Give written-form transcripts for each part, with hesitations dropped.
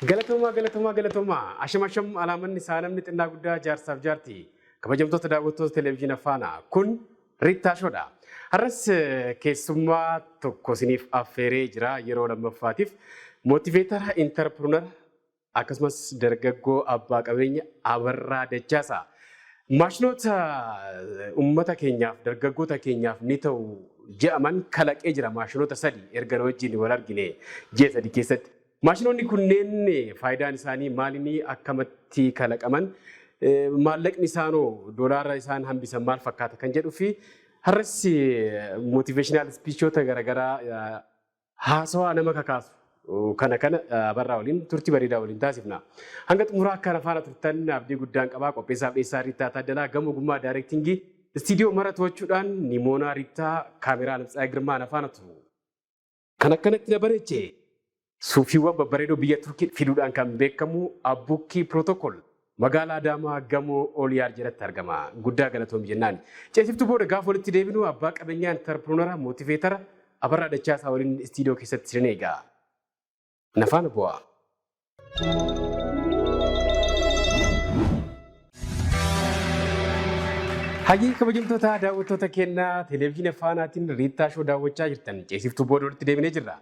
Galatoomaa, galatoomaa, galatoomaa. Asham, asham, alaamanni isaa namni xinnaa guddaa, jaarsaaf jaarti. Kabajamtoota daawwattoota televezyiina Faanaa, kun Riittaa Shoodha. Har'as keessummaa tokko isiniif affeeree jira yeroo lammaffaatiif. Motivator, entrepreneur, akkasumas dargaggoo abbaa qabeenya Abarraa Dachaasaa. Maashinoota uummata keenyaaf, dargaggoota keenyaaf ni ta'u jedhaman kalaqee jira, maashinoota sadi erga na wajjin wal argine ji'a 3 keessatti. Maashinoonni kunneen faayidaan isaanii maalinii, akkamatti kalaqaman, maallaqni isaanoo doolaara isaan hambisan maal fakkaata kan jedhuu fi har'as motivational speechoota garaagaraa, haasawaa nama kakaasu kana Abarraa waliin turtii bareedaa waliin taasifna. Hanga xumuraa akka faana turtan abdii guddaan qabaa. Qopheessaaf dhiyeessaa Riittaa Taaddalaa, gama ogummaa directingii istiidiyoo mara to'achuudhaan Nimoonaa Riittaa, kaameraa Lamtsaa Girmaa na faana turu. Kan akkanatti na bareeche suufiiwwan babbareedoo biyya Turkii fiduudhaan kan beekamu Abbukkii Protocol magaalaa Adaamaa gamoo Ooliyaar jalatti argama. Guddaa galatoomi jennaan. Ceesiftuu booda gaafa walitti deebinu abbaa qabeenyaa, entrepreneur, motivator Abarraa Dachaasaa waliin istiidiyoo keessatti isin eega. Na faana bu'aa. Hayyee, kabajamtoota daawwattoota keenyaa televezyiina Faanaatiin Riittaa Shoo daawwachaa jirtan, ceesiftuu booda walitti deebinee jirra.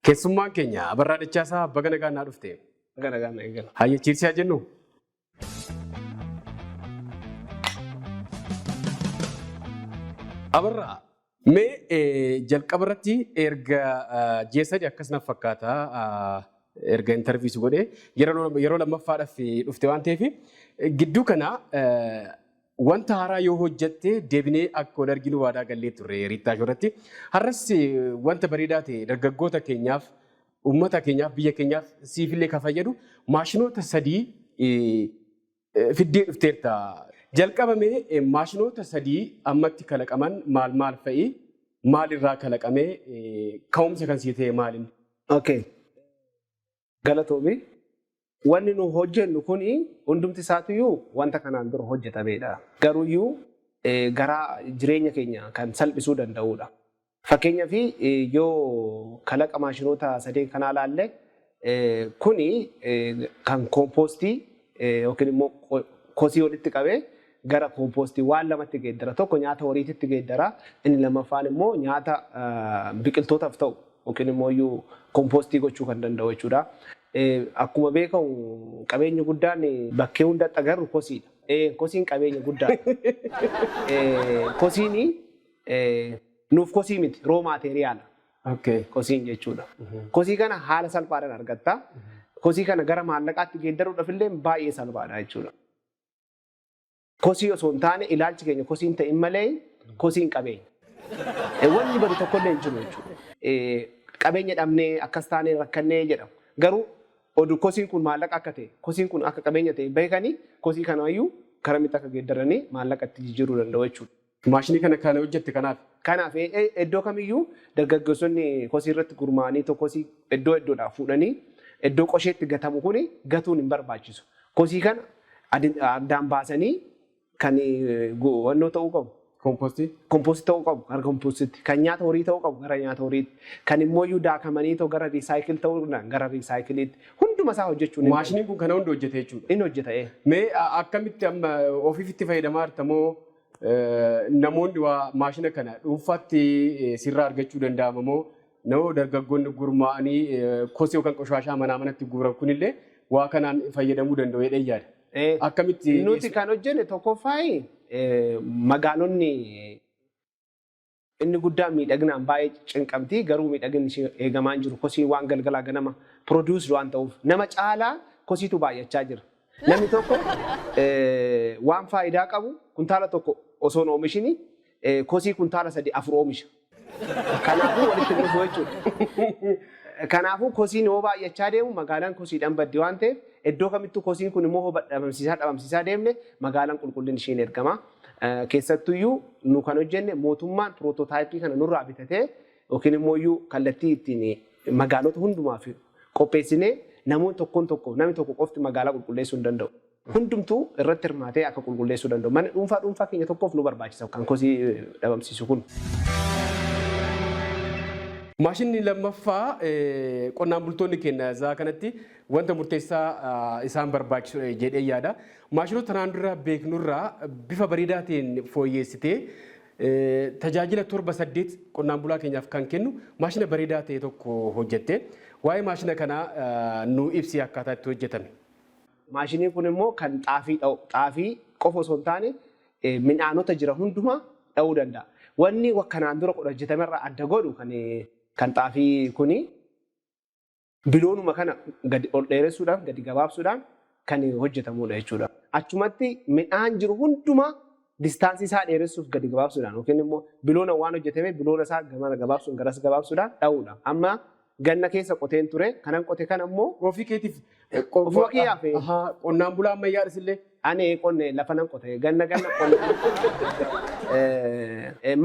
Keessummaan keenya Abarraa Dachaasaa, baga nagaan naa dhufte. Baga nagaan na eegala. Hayyee, cheers haa jennu. Abarraa, mee jalqaba irratti erga ji'a 3 akkas na fakkaata erga interview si godhee yeroo lammaffaadhaaf dhufte waan ta'eef, gidduu kana wanta haaraa yoo hojjatte deebinee akka wal arginu waadaa gallee turre Riittaa Shoo irratti. Har'as wanta bareedaa ta'e dargaggoota keenyaaf, uummata keenyaaf, biyya keenyaaf, siifillee kan fayyadu maashinoota sadii fiddee dhufteerta. Jalqabamee maashinoota sadii ammatti kalaqaman maal maal fa'i? Maalirraa kalaqame? Ka'umsa kan sii ta'e maalin? Okay. Galatoomi. Wanni nu hojjennu kuni hundumti isaatiyyuu wanta kanaan dura hojjetamedha. Garuuyyuu garaa jireenya keenya kan salphisuu danda'udha. Fakkeenyaaf, yoo kalaqa maashinoota sadeen kanaa ilaalle, kuni kan koompoostii yookiin immoo kosii walitti qabee gara koompoostii waan lamatti geeddara. Tokko nyaata horiititti geeddara. Inni lammaffaan immoo nyaata biqiltootaaf ta'u yookiin immoo iyyuu koompoostii gochuu kan danda'u jechuudha. Akkuma beekamu qabeenyi guddaan bakkee hundatti agarru kosiidha. Kosiin qabeenya guddaadha. Kosiin nuuf kosii miti, raw material kosiin jechuudha. Kosii kana haala salphaadhaan argatta. Kosii kana gara maallaqaatti geeddaruudhaaf illee baay'ee salphaadha jechuudha. Kosii osoo hin taane, ilaalchi keenya kosiin ta'in malee kosiin qabeenya. Wanni badu tokkollee hin jiru jechuudha. Qabeenya dhabnee akkas taanee rakkannee jedhamu. Garuu oduu kosiin kun maallaqa akka ta'e, kosiin kun akka qabeenya ta'e beekanii, kosii kanaayyuu karamitti akka geeddaranii maallaqa itti jijjiiruu danda'u jechuudha. Maashinii kana kan hojjette kanaaf. Kanaaf iddoo kamiyyuu dargaggeessonni kosii irratti gurmaa'anii kosii iddoo iddoodhaa fuudhanii iddoo qosheetti gatamu kuni gatuun hin barbaachisu. Kosii kana addaan baasanii kan wannoo ta'uu qabu. Koompoostii. Kompoostii ta'uu qabu gara kompostiitti. Kan nyaata horii ta'uu qabu gara nyaata horiitti. Kan immoo iyyuu daakamanii ta'u gara recycle ta'uu danda'an gara recycleiitti. Hunduma isaa hojjechuun ni Maashiniin kun kana hunda hojjete jechuudha. Inni hojjeta ee. Mee akkamitti amma ofiif itti fayyadamaa jirta moo namoonni waa maashina kana dhuunfaatti sirraa argachuu danda'ama moo nama dargaggoonni gurmaa'anii kosii yookaan qoshaashaa manaa manatti guuran kunillee waa kanaan fayyadamuu danda'u jedhee yaada. Akkamitti? Nuti kan hojjenne tokkoffaa magaalonni inni guddaan miidhaginaan baay'ee cinqamti, garuu miidhaginni ishee eegamaa hin jiru, kosii waan galgalaa ganama produce waan ta'uuf nama caalaa kosiitu baay'achaa jira. Namni tokko waan faayidaa qabu kuntaala tokko osoo hin oomishini kosii kuntaala sadii afur oomisha. Kanaafuu walitti hin dhufu jechuudha. Kanaafuu kosiin yoo baay'achaa deemu magaalaan kosiidhaan baddi waan ta'eef, iddoo kamittuu kosiin kun immoo dhabamsiisaa dhabamsiisaa deemne magaalaan qulqullinni isheen ergama. Keessattuyyuu nu kan hojjenne mootummaan prototypeii kana nurraa bitatee yookiin immoo iyyuu kallattii ittiin magaalota hundumaaf qopheessinee, namoonni tokkoon tokko, namni tokko qofti magaalaa qulqulleessuu hin danda'u. Hundumtuu irratti hirmaatee akka qulqulleessuu danda'u. Mana dhuunfaa dhuunfaa keenya tokkoof nu barbaachisa kan kosii dhabamsiisu kun. Maashinni lammaffaa qonnaan bultoonni keenya zaa kanatti wanta murteessaa isaan barbaachisu jedhee yaada. Maashinoota tanaan dura beeknurraa bifa bareedaa ta'een fooyyessitee tajaajila torba saddeet qonnaan bulaa keenyaaf kan kennu maashina bareedaa ta'e tokko hojjette. Waa'ee maashina kanaa nu ibsi, akkaataa itti hojjetame. Maashiniin kun immoo kan xaafii dha'u, xaafii qofa osoo hin taane midhaanota jira hundumaa dha'uu danda'a. Wanni kanaan dura hojjetamerraa adda godhu kan xaafii kuni biloonuma kana gadi ol dheeressuudhaan, gadi gabaabsuudhaan kan hojjetamudha jechuudha. Achumatti midhaan jiru hundumaa distance isaa dheeressuuf gadi gabaabsuudhaan yookiin immoo biloona waan hojjetame biloona isaa gamana gabaabsuun garas gabaabsuudhaan dha'uudha. Amma ganna keessa qoteen ture, kanan qote kana immoo Ofii keetiif. Ofuma kiyyaaf. Qonnaan bulaa ammayyaadhas illee. Ani qonne, lafa nan qote, ganna ganna qonne.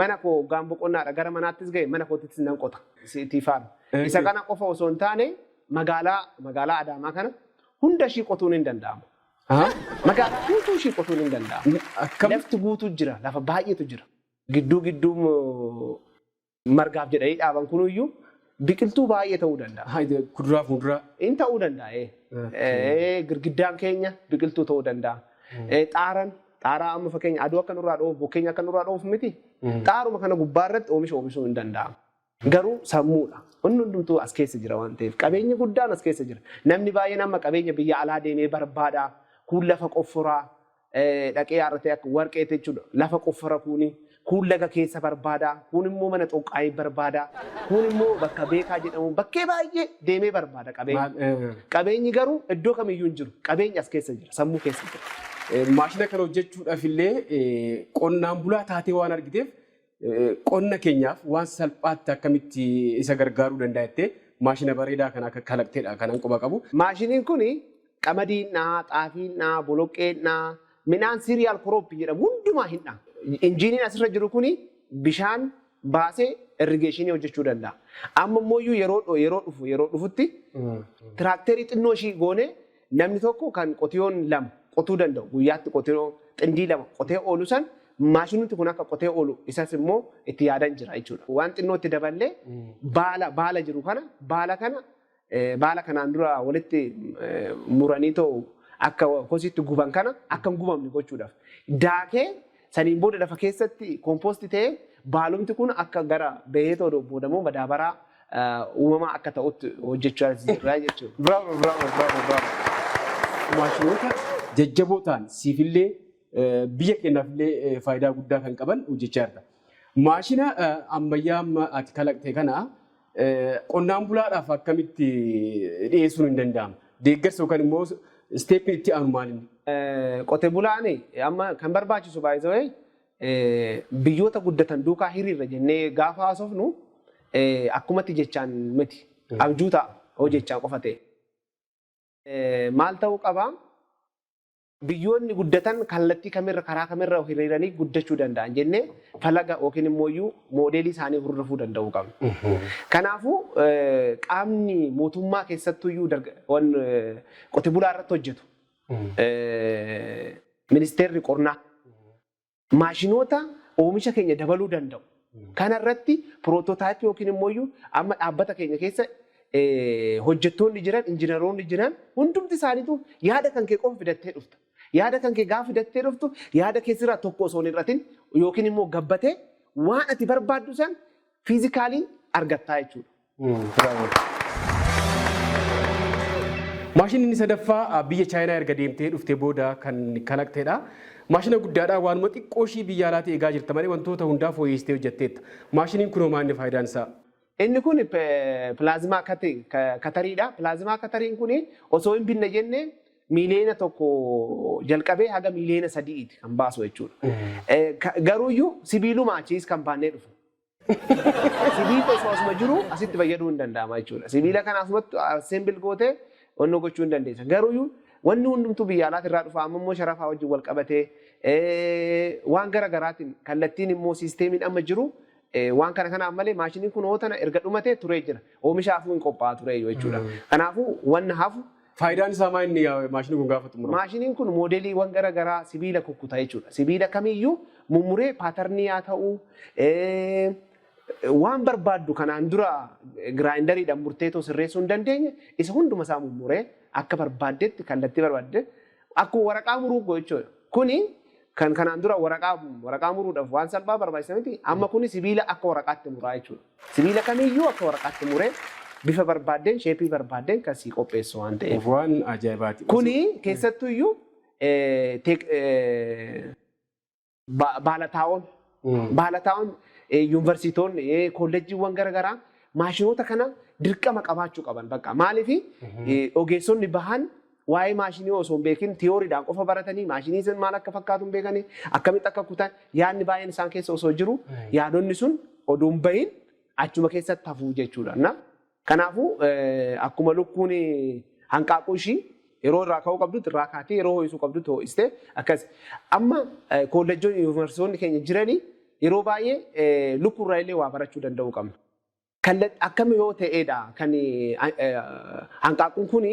Mana koo gaamboo qonnaadha, gara manaattis ga'e mana kootittis nan qota. Tiifaan. Isa kana qofa osoo hin taane magaalaa Adaamaa kana hunda ishii qotuun hin danda'amu. Magaalaa guutuu ishii qotuun hin danda'amu. Akkam? Lafti guutuu jira, lafa baay'eetu jira. Gidduu gidduu margaaf jedhanii dhaaban kunuyyuu biqiltuu baay'ee ta'uu danda'a. Kuduraa fi muduraa. In ta'uu danda'a. Girgiddaan keenya biqiltuu ta'uu danda'a. Xaaraan xaaraa amma fakkeenya aduu akka nurraa dhoofu, bokkeenya akka nurraa dhoofu miti. Xaaruma kana gubbaa irratti oomisha oomishuu hin danda'amu. Garuu sammuudha. Inni hundumtuu as keessa jira waan ta'eef qabeenyi guddaan as keessa jira. Namni baay'een amma qabeenya biyya alaa deemee barbaada. Kuun lafa qofforaa dhaqee haarratee akka warqeeti jechuudha. Lafa qoffora kuuni. Kuun laga keessa barbaada. Kuun immoo mana xoqqaayii barbaada. Kuun immoo bakka beekaa jedhamu bakkee baay'ee deemee barbaada qabeenya. Qabeenyi garuu iddoo kamiyyuu hin jiru. Qabeenyi as keessa jira. Sammuu keessa jira. Maashina kana hojjechuudhaaf illee qonnaan bulaa taatee waan argiteef, qonna keenyaaf waan salphaatti akkamitti isa gargaaruu danda'a jettee maashina bareedaa kana akka kalaqteedha kanan quba qabu. Maashiniin kun qamadii hin dhahaa, xaafii hin dhahaa, boloqqee hin dhahaa, midhaan cereal crop jedhamu hundumaa hin dhaha. Injiiniin asirra jiru kun bishaan baasee irrigation hojjechuu danda'a. Amma immoo yeroo dhufutti tiraakterii xinnoo ishii goonee namni tokko kan qotiyoon lama qotuu danda'u, guyyaatti qotiyoo xindii lama qotee oolu san maashinumti kun akka qotee oolu isas immoo itti yaadan jira jechuudha. Waan xinnoo itti daballee baala jiru kana baala kanaan dura walitti muranii ta'u akka kosiitti guban kana akka hin gubamne gochuudhaaf. Daakee saniin booda lafa keessatti compost ta'ee baalumti kun akka gara bahee ta'u boodammoo madaabaraa uumamaa akka ta'utti hojjechaa jirra jechuudha. Bravo, bravo, bravo, bravo. Maashinoota jajjaboo ta'an siifillee biyya keenyaafillee faayidaa guddaa kan qaban hojjechaa jirta. Maashina ammayyaa amma ati kalaqte kana qonnaan bulaadhaaf akkamitti dhiyeessuun hin danda'ama? Deeggarsa yookaan immoo stepiin itti aanu maali? Qote bulaan amma kan barbaachisu baay'ee biyyoota guddatan duukaa hiriirra jennee gaafa haasofnu akkumatti jechaan miti. Abjuu ta'a hojjechaa qofa ta'e. Maal ta'uu qabaa? Biyyoonni guddatan kallattii kamirra, karaa kamirra hiriiranii guddachuu danda'an jennee falaga yookiin immoo iyyuu moodeelii isaanii hordofuu danda'uu qabna. Kanaafuu qaamni mootummaa keessattuu iyyuu qote bulaa irratti hojjetu, ministeerri qonnaa maashinoota oomisha keenya dabaluu danda'u. Kana irratti prototype yookiin immoo iyyuu amma dhaabbata keenya keessa hojjettoonni jiran, injiinaroonni jiran hundumti isaaniitu yaada kan kee qofa fidattee dhufta. Yaada kan kee gaafa fidattee dhuftu yaada keessirraa tokko osoo hin hir'atin yookiin immoo gabbatee waan ati barbaaddu san physically argattaa jechuudha. Maashinni inni sadaffaa biyya Chaayinaa erga deemtee dhuftee booda kan kalaqtedha. Maashina guddaadha, waanuma xiqqoo ishii biyya alaatii eegaa jirta malee wantoota hundaa fooyyessitee hojjetteetta. Maashiniin kunoo maal inni faayidaan isaa? Inni kun plasma cutteriidha. Plasma cutteriin kun osoo hin binne jenne 1 miiliyoona jalqabee haga 3 miiliyoona kan baasu jechuudha. Garuuyyuu sibiiluma achiis kan baannee dhufu. Sibiila osoo asuma jiru asitti fayyaduu hin danda'ama jechuudha. Sibiila kana asumatti assemble gootee onnoo gochuu hin dandeessa. Garuuyyuu wanni hundumtuu biyya alaati irraa dhufa, amma immoo sharafaa wajjin wal qabatee waan gara garaatiin kallattiin immoo systemiin amma jiru waan kana kanaaf malee maashiniin kun hootana erga dhumatee turee jira. Oomishaafuu hin qophaa'aa ture jechuudha. Kanaafuu wanni hafu Faayidaan isaa maal inni maashinni kun gaafa xumuramu? Maashiniin kun moodeliiwwan gara garaa sibiila kukkuta jechuudha. Sibiila kamiyyuu mummuree pattern haa ta'uu, Waan barbaaddu kanaan dura grinderiidhaan murteetoo sirreessuu hin dandeenye, isa hunduma isaa mummuree akka barbaaddetti, kallattii barbaadde, akkuma waraqaa muruu jechuudha. Kuni kan kanaan dura waraqaa muruudhaaf waan salphaa barbaachisa miti. Amma kuni sibiila akka waraqaatti muraa jechuudha. Sibiila kamiyyuu akka waraqaatti muree bifa barbaaddeen, shapeii barbaaddeen kan sii qopheessu waan ta'eef. Waan ajaa'ibaati. Kuni keessattuyyuu baalataa'oon, yuunivarsiitonni, kolleejjiiwwan garaagaraa maashinoota kana dirqama qabaachuu qaban bakka. Maaliif? Ogeessonni bahan waa'ee maashinii osoo hin beekin tiyooriidhaan qofa baratanii, maashinii sun maal akka fakkaatu hin beekanii, akkamitti akka kutan yaadni baay'een isaan keessa osoo jiru, yaadonni sun oduu hin bahin achuma keessatti hafuu jechuudha. Na kanaafuu akkuma lukkuun hanqaaquu ishii yeroo irraa ka'uu qabdutti irraa kaatee, yeroo ho'isuu qabdutti ho'istee akkas. Amma kolleejjonni, yuunivarsiitonni keenya jiranii yeroo baay'ee lukkuurraa illee waa barachuu danda'uu qabna. Akkam yoo ta'edha kan hanqaaquun kun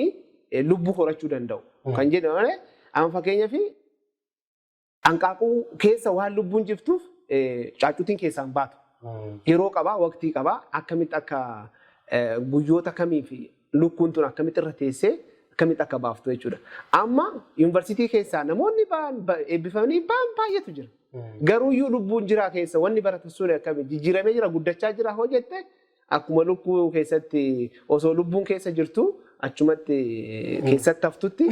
lubbuu horachuu danda'u kan jedhamu malee, amma fakkeenyaaf hanqaaquu keessa waan lubbuun jirtuuf caaccutiin keessaan baatu. Yeroo qabaa, waqtii qabaa, akkamitti akka guyyoota kamii fi lukkuun tun akkamitti irra teessee akkamitti akka baaftu jechuudha. Amma yuunivarsiitii keessaa namoonni ba'an, eebbifamanii ba'an baay'eetu jira. Garuuyyuu lubbuun jiraa keessa wanni baratu sun akkami jijjiiramee jira, guddachaa jira hoo jette, akkuma lukkuu keessatti osoo lubbuun keessa jirtu achumatti keessatti haftutti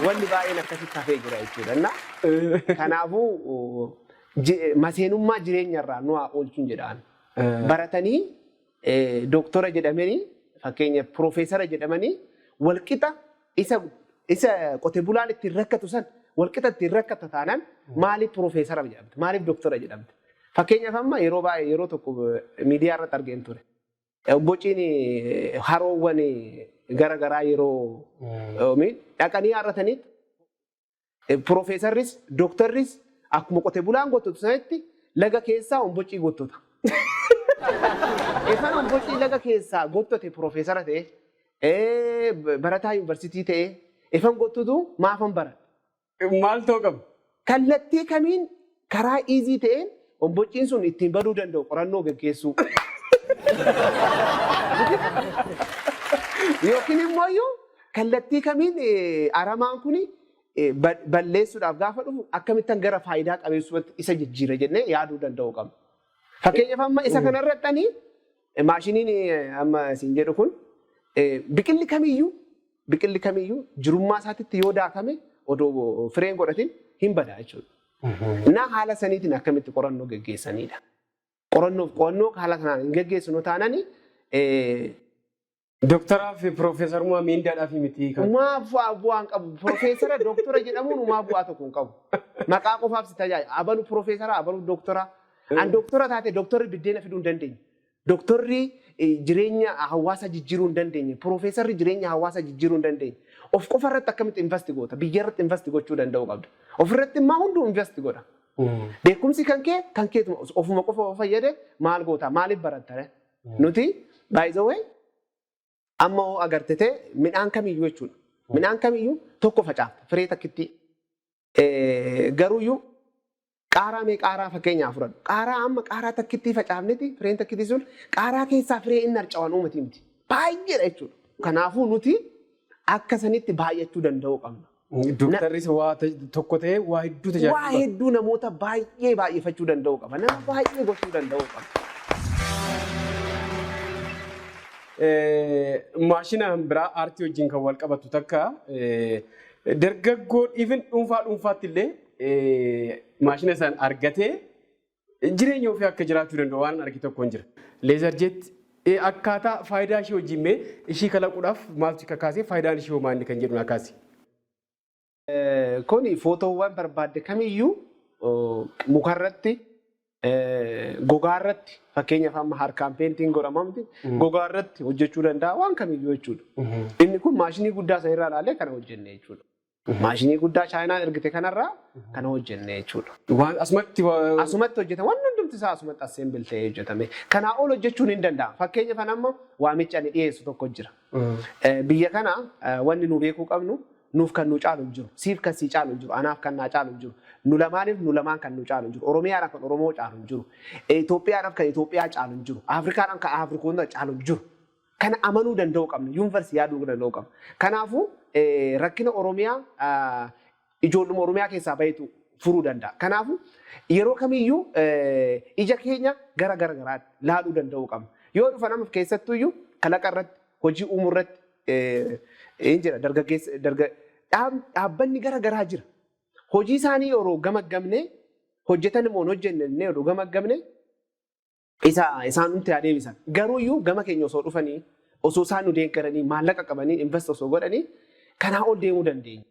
wanni baay'een akkasitti hafee jira jechuudha. Na kanaafuu maseenummaa jireenyarraa nu haa oolchuun jedhaan. Baratanii dooktora jedhamanii, fakkeenya piroofeesara jedhamanii, walqixa isa qote bulaan ittiin rakkatu san walqixa ittiin rakkata taanaan, maaliif piroofeesara jedhamte? Maaliif dooktora jedhamte? Fakkeenyaaf amma yeroo baay'ee yeroo tokko miidiyaa irratti argeen ture. Bociin haroowwan gara garaa yeroo dhaqanii haarratanitti, piroofeesarris dooktarris akkuma qote bulaan gottotu sanatti laga keessaa ombocii gottota. Ifan ombocii laga keessaa gottote piroofeesara ta'e, barataa yuunivarsiitii ta'e ifan gottotu maafan bara? Maal ta'uu qaba? Kallattii kamiin karaa easy ta'een ombocciin sun ittiin baduu danda'u qorannoo gaggeessuu. Yookiin immoo iyyuu kallattii kamiin aramaan kun balleessuudhaaf gaafa dhufu akkamittan gara faayidaa qabeessuutti isa jijjiira jennee yaaduu danda'uu qabna. Fakkeenyaaf amma isa kanarratti ani maashiniin amma isin jedhu kun biqilli kamiyyuu jirummaa isaatitti yoo daakame odoo fireen godhatin hin bada jechuudha. Innaa haala saniitiin akkamitti qorannoo geggeessanidha. Qorannoof qo'annoo haala kanaan hin geggeessinu taanani Dooktaraa fi piroofeesarummaa miindaadhaaf miti kan. Umaa bu'aa hin qabu. Piroofeesara, dooktora jedhamuun umaa bu'aa tokko hin qabu. Maqaa qofaaf si tajaajila. Abalu piroofeesara, abalu dooktora. An dooktora taate dooktorri biddeena fiduu hin dandeenye. Dooktorri jireenya hawaasaa jijjiiruu hin dandeenye. Piroofeesarri jireenya hawaasaa jijjiiruu hin dandeenye. Of qofa irratti akkamitti invest goota? Biyya irratti invest gochuu danda'uu qabda. Ofirratti immoo hunduu invest godha. Beekumsi kan kee kan keetuma ofuma qofa of fayyade maal goota? Maaliif baratta? Nuti, by the way, amma hoo agartee midhaan kamiyyuu jechuudha. Midhaan kamiyyuu tokko facaafta firee takkitti. Garuuyyuu qaaraa, mee qaaraa fakkeenyaaf fudhadhu. Qaaraa amma qaaraa takkittii facaafneti fireen takkittii sun qaaraa keessaa firee inni harca'an uumati miti. Baay'eedha jechuudha. Kanaafuu nuti akka sanitti baay'achuu danda'uu qabna. Dooktarris waa tokko ta'ee waa hedduu tajaajila. Waa hedduu, namoota baay'ee baay'ifachuu danda'uu qaba. Nama baay'ee gochuu danda'uu qaba. Maashina biraa aartii wajjin kan wal qabatu takka, dargaggoon even dhuunfaa dhuunfaatti illee maashina isaan argatee jireenya ofii akka jiraachuu danda'u waan argi tokko hin jira. Laser jet akkaataa faayidaa ishee wajjin, mee ishii kalaquudhaaf maaltu kakaasee, faayidaan ishee homaa inni kan jedhu na kaasi. Kuni footoowwan barbaadde kamiyyuu mukarratti, gogaarratti, fakkeenyaaf amma harkaan paintiin godhama miti, gogaarratti hojjechuu danda'a waan kamiyyuu jechuudha. Inni kun maashinii guddaa sanirraa ilaalee kana hojjenne jechuudha. Maashinii guddaa Chaayinaan ergite kanarraa kana hojjenne jechuudha. Waan asumatti Asumatti hojjetame, waan hundumti isaa asumatti assemble ta'ee hojjetame. Kanaa ol hojjechuun hin danda'amu. Fakkeenyaaf amma waamicha ani dhiyeessu tokko jira. Biyya kana wanni nu beekuu qabnu, nuuf kan nu caalu hin jiru. Siif kan sii caalu hin jiru. Anaaf kan naa caalu hin jiru. Nu lamaaniif nu lamaan kan nu caalu hin jiru. Oromiyaadhaaf kan Oromoo caalu hin jiru. Itoophiyaadhaaf kan Itoophiyaa caalu hin jiru. Afrikaadhaaf kan Afrikoota caalu hin jiru. Kana amanuu danda'uu qabna. Universe yaaduu danda'uu qabna. Kanaafuu rakkina Oromiyaa ijoolluma Oromiyaa keessaa bahetu furuu danda'a. Kanaafuu yeroo kamiyyuu ija keenya gara gara garaatti laaluu danda'uu qabna. Yoo dhufa nama keessattuyyuu kalaqa irratti, hojii uumuu irratti hin jira, dargaggeessa dhaabbanni gara garaa jira. Hojii isaanii yeroo gamaggamne, hojjetan immoo hin hojjenne yeroo gamaggamne, isa isaan nutti haa deebisan. Garuuyyuu gama keenya osoo dhufanii, osoo isaan nu deeggaranii, maallaqa qabanii invest osoo godhanii, kanaa ol deemuu dandeenya.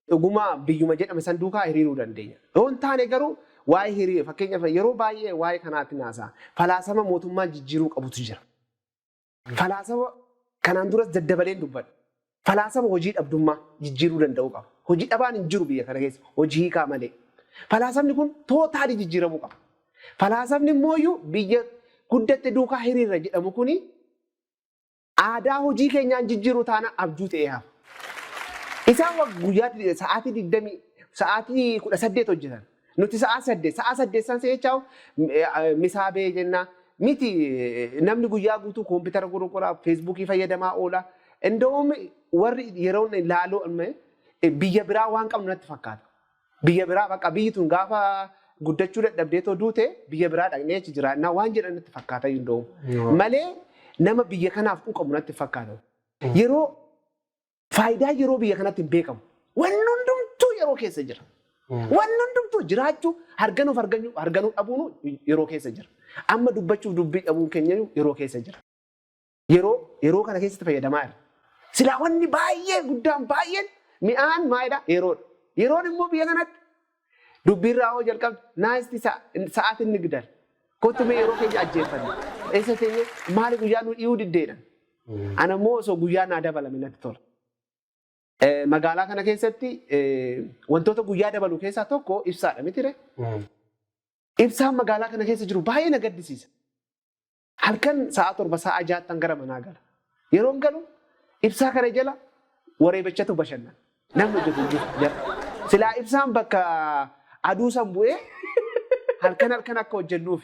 Dhuguma biyyuma jedhame san duukaa hiriiruu dandeenya. Yoo hin taane garuu waa'ee hiriira, fakkeenyaaf, yeroo baay'ee waa'ee kanaatti naasaa falaasama mootummaan jijjiiruu qabutu jira. Falaasama kanaan duras daddabaleen dubbadha. Falaasama hojii dhabdummaa jijjiiruu danda'uu qaba. Hojii dhabaan hin jiru biyya kana keessa, hojii hiikaa malee. Falaasamni kun totally jijjiiramuu qaba. Falaasamni immoo biyya guddatte duukaa hiriirra jedhamu kuni aadaa hojii keenyaan jijjiiruu taana abjuu ta'ee hafa. Isaan guyyaatti sa'aatii 20, sa'aatii 18 hojjetan. Nuti sa'aa 8, sa'aa 8 san se'echaa misaa bee jennaa. Miti, namni guyyaa guutuu koompitara gurguraa, Feesbuukii fayyadamaa oola. Indoom warri yeroo ilaaluu biyya biraa waan qabnu natti fakkaata. Biyya biraa bakka biyyi tun gaafa guddachuu dadhabdee too duute biyya biraa dhaqnee achi jiraannaa waan jedhan natti fakkaata indoom. Malee nama biyya kanaaf quuqamu natti fakkaata. Yeroo faayidaa yeroo biyya kanatti hin beekamu. Wanni hundumtuu yeroo keessa jira. Wanni hundumtuu jiraachuu, harganuuf harganuu dhabuun yeroo keessa jira. Amma dubbachuuf dubbii dhabuun keenya yeroo keessa jira. Yeroo kana keessatti fayyadamaa jira. Silaa wanni baay'ee guddaan, baay'een mi'aan maalidha? Yeroodha. Yeroon immoo biyya kanatti dubbiirraa hoo jalqabde naayisti sa'aatiin ni gidal. Kottu mee yeroo keenya ajjeeffanne. Eessa teenye maali guyyaa nu dhiyuu diddeedha? Ana immoo osoo guyyaa naa dabalame natti tola. Magaalaa kana keessatti wantoota guyyaa dabalu keessaa tokko ibsaadha mitire. Ibsaan magaalaa kana keessa jiru baay'ee na gaddisiisa. Halkan sa'a 7, sa'a 6ttan gara manaa gala. Yeroon galu ibsaa kana jala wareebachatu bashannana. Namni hojjetu hin jiru jala. Silaa ibsaan bakka aduu san bu'ee halkan halkan akka hojjennuuf.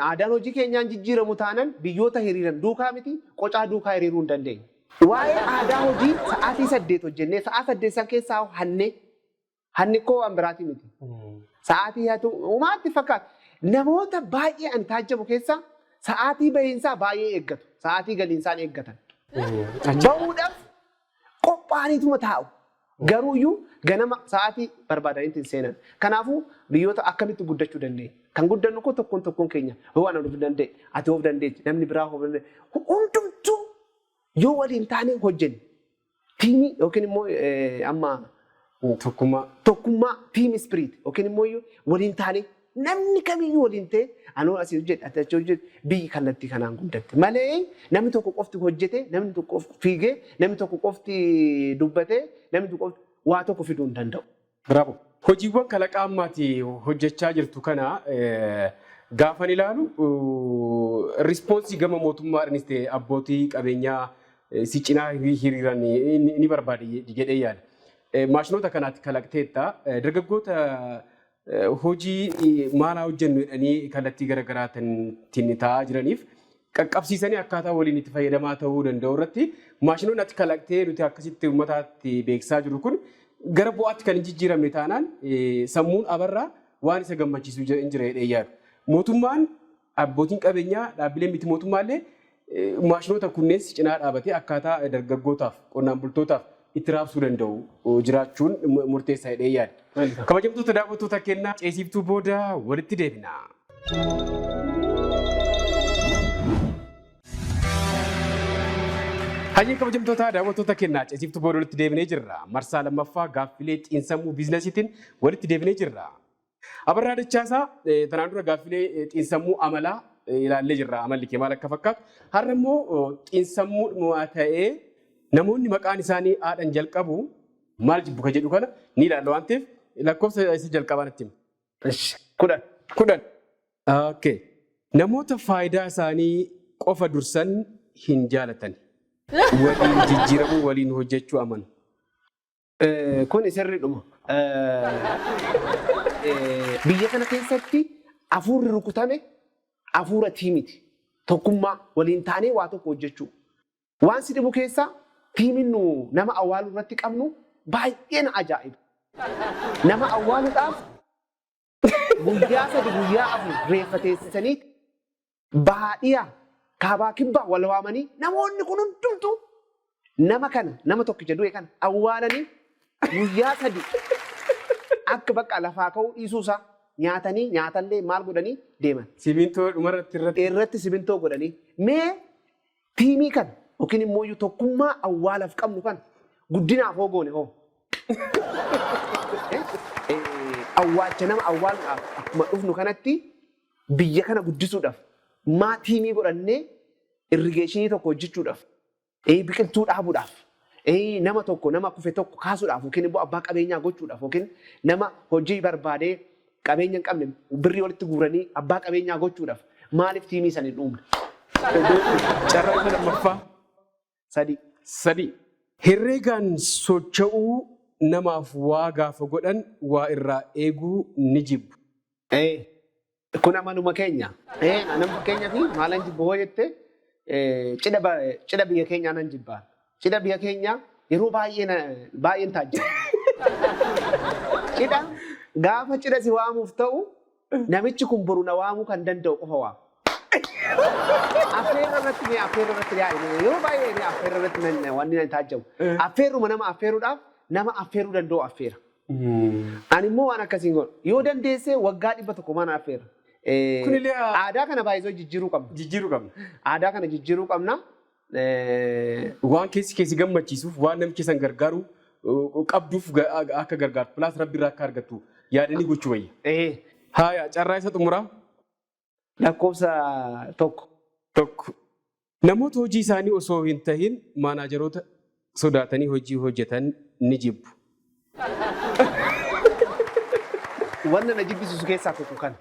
Aadaan hojii keenyaan jijjiiramu taanan biyyoota hiriiran duukaa miti, qocaa duukaa hiriiruu hin dandeenye. Waa'ee aadaa hojii sa'aatii 8 hojjennee sa'aa 8 san keessaa hannee, hanni koo waan biraatii miti. Sa'aatii hatu uumaatti fakkaata. Namoota baay'ee ani taajjabu keessaa sa'aatii bahiinsaa baay'ee eeggatu. Sa'aatii galiinsaan eeggatan. Bahuudhaaf qophaa'aniituma taa'u. Garuuyyuu ganama sa'aatii barbaadaniitti hin seenan. Kanaafuu biyyoota akkamitti guddachuu dandeenya? Kan guddannu kun tokkoon tokkoon keenya yoo ana of danda'e, ati of dandeechi, namni biraa of danda'e. Hundumtuu yoo waliin taane hojjenne. Team yookiin immoo amma Tokkummaa. Tokkummaa, team spirit, yookiin immoo waliin taane, namni kamiyyuu waliin ta'e, anoo asii hojjedhe, ati achi hojjedhe, biyyi kallattii kanaan guddatte malee namni tokko qofti hojjete, namni tokko qofti fiigee, namni tokko qofti dubbate, namni tokko qofti waa tokko fiduu hin danda'u. Bravo. Hojiiwwan kalaqaa ammaati hojjechaa jirtu kana gaafan ilaalu, response gama mootummaadhaanis ta'e abbootii qabeenyaa si cinaa hiriiran ni barbaade jedhee yaada. Maashinoota kanaatti kalaqteetta. Dargaggoota hojii maalaa hojjennu jedhanii kallattii garaagaraatiin taa'aa jiraniif qaqqabsiisanii akkaataa waliin itti fayyadamaa ta'uu danda'u irratti, maashinoonni ati kalaqtee nuti akkasitti uummataatti beeksisaa jiru kun gara bu'aatti kan hin jijjiiramne taanaan sammuun Abarraa waan isa gammachiisu hin jira jedhee yaadu. Mootummaan, abbootiin qabeenyaa, dhaabbileen miti mootummaallee maashinoota kunneen si cinaa dhaabatee akkaataa dargaggootaaf, qonnaan bultootaaf itti raabsuu danda'u jiraachuun murteessaa jedhee yaada. Kabajamtoota daawwattoota kennaa, ceesiftuu booda walitti deebina. Hayyee, kabajamtoota daawwattoota kennaa, ceesiftuu booda walitti deebinee jirra. Marsaa lammaffaa gaaffilee xiinsammuu biizinasiitiin walitti deebinee jirra. Abarraa Dachaasaa, tanaan dura gaaffilee xiinsammuu amalaa ilaallee jirra. Amalli kee maal akka fakkaatu. Har'a immoo xiinsammuu ta'ee namoonni maqaan isaanii haadhan jalqabu maal jibbu ka jedhu kana ni ilaalla waan ta'eef, lakkoofsa isa jalqabaa natti himi. 10. 10. Okay. Namoota faayidaa isaanii qofa dursan hin jaalatan. Waliin jijjiiramuu, waliin hojjechuu amanu. Kun sirriidhuma. Biyya kana keessatti hafuurri rukutame hafuura teamiti. Tokkummaa waliin taanee waa tokko hojjechuu. Waan si dhibu keessaa teamiin nu nama awwaaluu irratti qabnu baay'ee na ajaa'iba. Nama awwaaluudhaaf guyyaa 3 guyyaa 4 reeffa teessisanii baadhiyaa kaabaa kibbaa wal waamanii namoonni kun hundumtuu nama kana nama tokkicha du'e kana awwaalanii guyyaa 3 akka bakka lafaa ka'uu dhiisuu isaa nyaatanii nyaatallee maal godhanii deeman. Simintoo dhumarratti irratti. Irratti simintoo godhanii mee teamii kana yookiin immoo tokkummaa awwaalaaf qabnu kana guddinaaf hoo goone hoo. Awwaalcha nama awwaaluudhaaf akkuma dhufnu kanatti biyya kana guddisuudhaaf maa teamii godhannee irrigationii tokko hojjechuudhaaf, biqiltuu dhaabuudhaaf, nama tokko nama kufe tokko kaasuudhaaf yookiin immoo abbaa qabeenyaa gochuudhaaf yookiin nama hojii barbaadee qabeenya hin qabne birrii walitti guuranii abbaa qabeenyaa gochuudhaaf maaliif teamii sana hin uumne? Carraa isa lammaffaa. 3. 3. Herreegaan socho'uu namaaf waa gaafa godhan waa irraa eeguu ni jibbu. Kun amaluma keenya. Nama fakkeenyaaf maalan jibbu hoo jette, cidha biyya keenyaa nan jibbaa. Cidha biyya keenyaa yeroo baay'ee baay'een taajjaba. Cidha gaafa cidha si waamuuf ta'u namichi kun boru na waamuu kan danda'u qofa waama. Affeerra irratti mee affeerra irratti yaa'e yeroo baay'ee mee affeerra irratti nan wanni nan taajjabu. Affeerruma nama affeeruudhaaf nama affeeruu danda'u affeera. Ani immoo waan akkasiin godhu. Yoo dandeesse waggaa 100 mana affeera. Kunillee Aadaa kana baay'isoo jijjiiruu qabna. Jijjiiruu qabna. Aadaa kana jijjiiruu qabna. Waan keessi keessi gammachiisuuf waan namichi san gargaaru qabduuf akka gargaartu plus rabbi irraa akka argattu yaadanii gochuu wayya. Haaya, carraa isa xumuraa. Lakkoofsa 1. 1. Namoota hojii isaanii osoo hin tahin manageroota sodaatanii hojii hojjetan ni jibbu. Wanna na jibbisiisu keessaa tokko kana.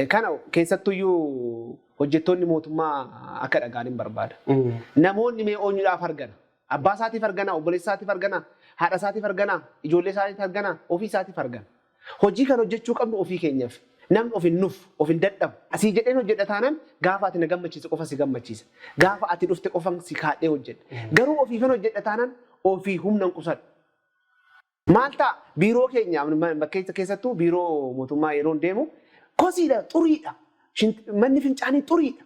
Kana keessattuyyuu hojjettoonni mootummaa akka dhagaan hin barbaada. Namoonni mee eenyuudhaaf argana? Abbaa isaatiif argana, obboleessa isaatiif argana, haadha isaatiif argana, ijoollee isaatiif argana, ofii isaatiif argana. Hojii kan hojjechuu qabnu ofii keenyaaf. Namni of hin nufu, of hin dadhabu. Asii jedheen hojjedha taanaan gaafa ati na gammachiise qofa si gammachiisa. Gaafa ati dhufte qofan si kaadhee hojjedha. Garuu ofiifan hojjedha taanaan ofii humna hin qusadhu. Maal ta'a biiroo keenya bakka keessattuu biiroo mootummaa yeroo deemu kosiidha, xuriidha. Manni fincaanii xuriidha.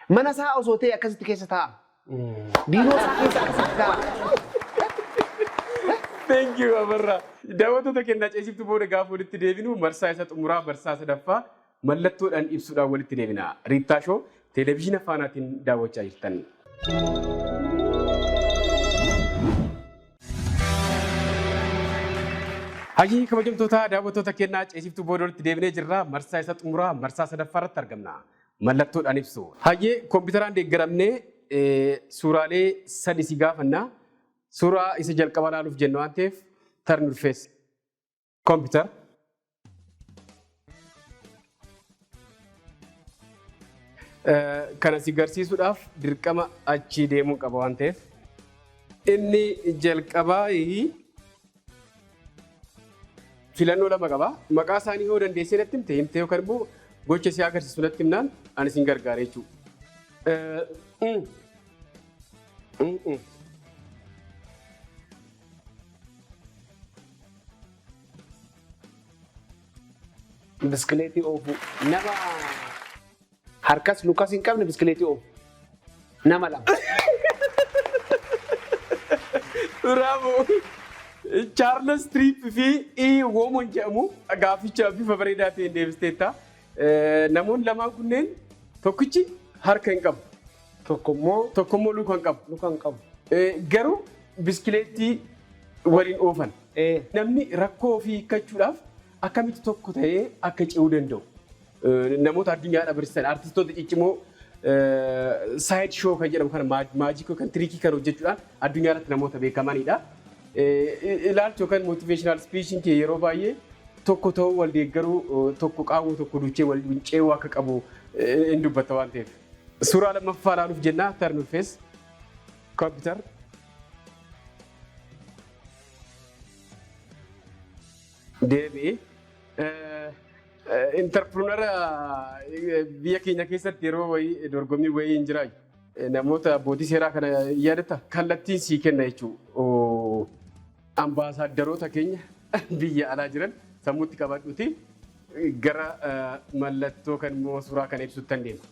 Mana isaa osoo ta'e akkasitti keessa taa'a. Biiroo isaa keessa akkasitti taa'a. Thank you, Abarraa. Daawwattoota kennaa, ceesiftuu booda gaafa walitti deebinu marsaa isa xumuraa marsaa sadaffaa mallattoodhaan ibsuudhaan walitti deebina. Riittaa Show televezyiina Faanaatiin daawwachaa jirtan. Hayyii, kabajamtoota daawwattoota kennaa, ceesiftuu booda walitti deebinee jirra. Marsaa isa xumuraa marsaa sadaffaa irratti argamna. Mallattoodhaan ibsu. Hayyee, kompiitaraan deeggaramnee suuraalee sadi si gaafanna. Suuraa isa jalqabaa ilaaluuf jenna waan ta'eef turn your face. Kompiitara. Kana si garsiisuudhaaf dirqama achi deemuu qaba waan ta'eef. Inni jalqabaa filannoo lama qaba. Maqaa isaanii yoo dandeessee natti himte himte yookaan immoo gocha si agarsiisu natti himnaan ani sin gargaara jechuudha. Biskileetii oofuu. Nama harkas lukas hin qabne biskileetii oofu. Nama lama. Bravo! Charles Tripp fi E. Woman jedhamu gaaficha bifa bareedaa ta'een deebisteetta. Namoonni lamaan kunneen tokkichi harka hin qabu. Tokko immoo Tokko immoo luka hin qabu. Luka hin qabu. Garuu biskileettii waliin oofan. Namni rakkoo ofii hiikkachuudhaaf akkamitti tokko ta'ee akka ce'uu danda'u. Namoota addunyaadhaa barsiisan, artistoota ciccimoo side show kan jedhamu kana, magic yookaan trickii kan hojjechuudhaan addunyaa irratti namoota beekamanidha. Ilaalcha yookaan motivational speechiin kee yeroo baay'ee tokko ta'uu, wal deeggaruu, tokko qaawwa tokko duuchee wal ce'uu akka qabu hin dubbatta waan ta'eef. Suuraa lammaffaa ilaaluuf jennaa, turn your face. Computer. Deebi'i. Entrepreneur biyya keenya keessatti yeroo wayii dorgommii wayii hin jiraayu. Namoota abbootii seeraa kana yaadatta kallattiin sii kenna jechuudha. Ambaasaaddaroota keenya biyya alaa jiran sammuutti qabadhuuti gara mallattoo kan immoo suuraa kana ibsutti deema.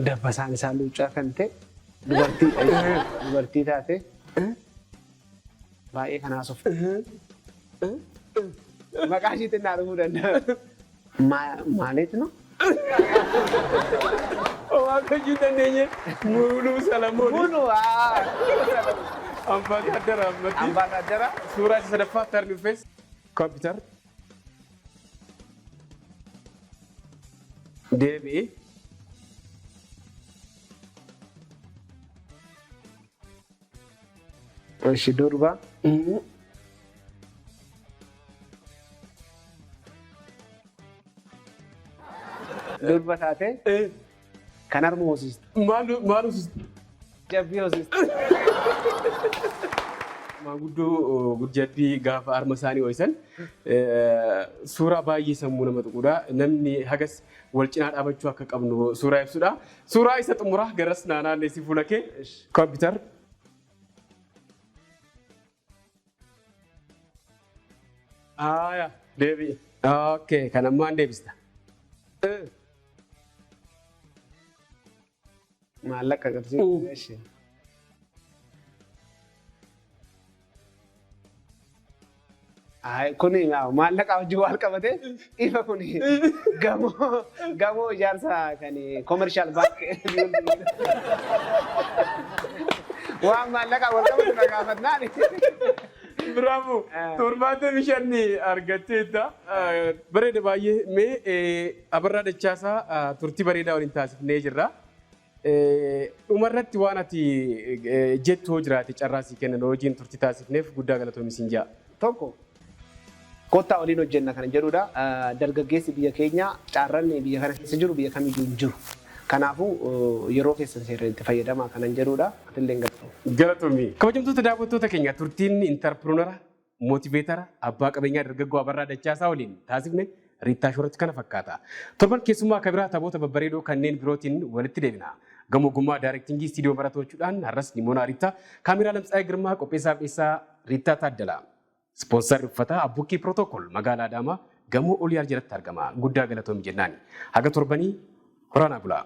Dabbasaan isaa luuccaa kan ta'e dubartii taate baay'ee kan haasoftu. Maqaa ishii xinnaa dhufuu danda'a. Maaliit no? Waaqayyo dandeenye Muluu Salamoon. Mulu. Ambaasaadara ammatti. Ambaasaadara. Suuraa isa sadaffaa turn face computer. Deebi'i. Ishi durba. Durba taate kan harma hoosistu. Maal maal hoosistu? Jabbii hoosistu. Maanguddoo jabbii gaafa harma isaanii ho'isan suuraa baay'ee sammuu nama tuqudha. Namni hagas wal cinaa dhaabachuu akka qabnu suuraa ibsudha. Suuraa isa xumuraa garas naannoo si fuula kee computer. Haaya deebi'i. Okay, kan ammaan deebista. Maallaqa qabsiisu. Kuni maallaqa wajjin wal qabate ifa kuni gamoo ijaarsa kan commercial bank waan maallaqa wal qabatu na gaafannaan. Bravo! 75 argatteetta. Bareeda baay'ee. Mee Abarraa Dachaasaa turtii bareedaa waliin taasifnee jirra. Dhumarratti waan ati jettu hoo jiraate carraa sii kennan hojiin turtii taasifneef guddaa galatoomi siin jaa. Tokko, kottaa waliin hojjenna kan jedhudha. Dargaggeessi biyya keenya carraan biyya kana keessa jiru biyya kamiyyuu hin jiru. Kanaafuu yeroo keessan seeraan itti fayyadamaa kanan jedhudha. Atillee galatoomi. Galatoomi. Kabajamtoota daawwattoota keenya, turtiin entrepreneur, motivator, abbaa qabeenyaa dargaggoo Abarraa Dachaasaa waliin taasifne Riittaa Shooratti kana fakkaata. Torban keessummaa akka biraa taphoota babbareedoo kanneen birootiin walitti deebina. Gamoo ogummaa directing istiidiyoo maratochuudhaan har'as Nimoonaa Riittaa, kaameraa Lamtsaayee Girmaa, qopheessaa fi dhiyeessaa Riittaa Taaddalaa. Ispoonsarri uffataa Abbukkii Pirootokool magaalaa Adaamaa gamoo Oliyaar jalatti argama. Guddaa galatoomi jennaani. Haga torbanii horaanaa bulaa.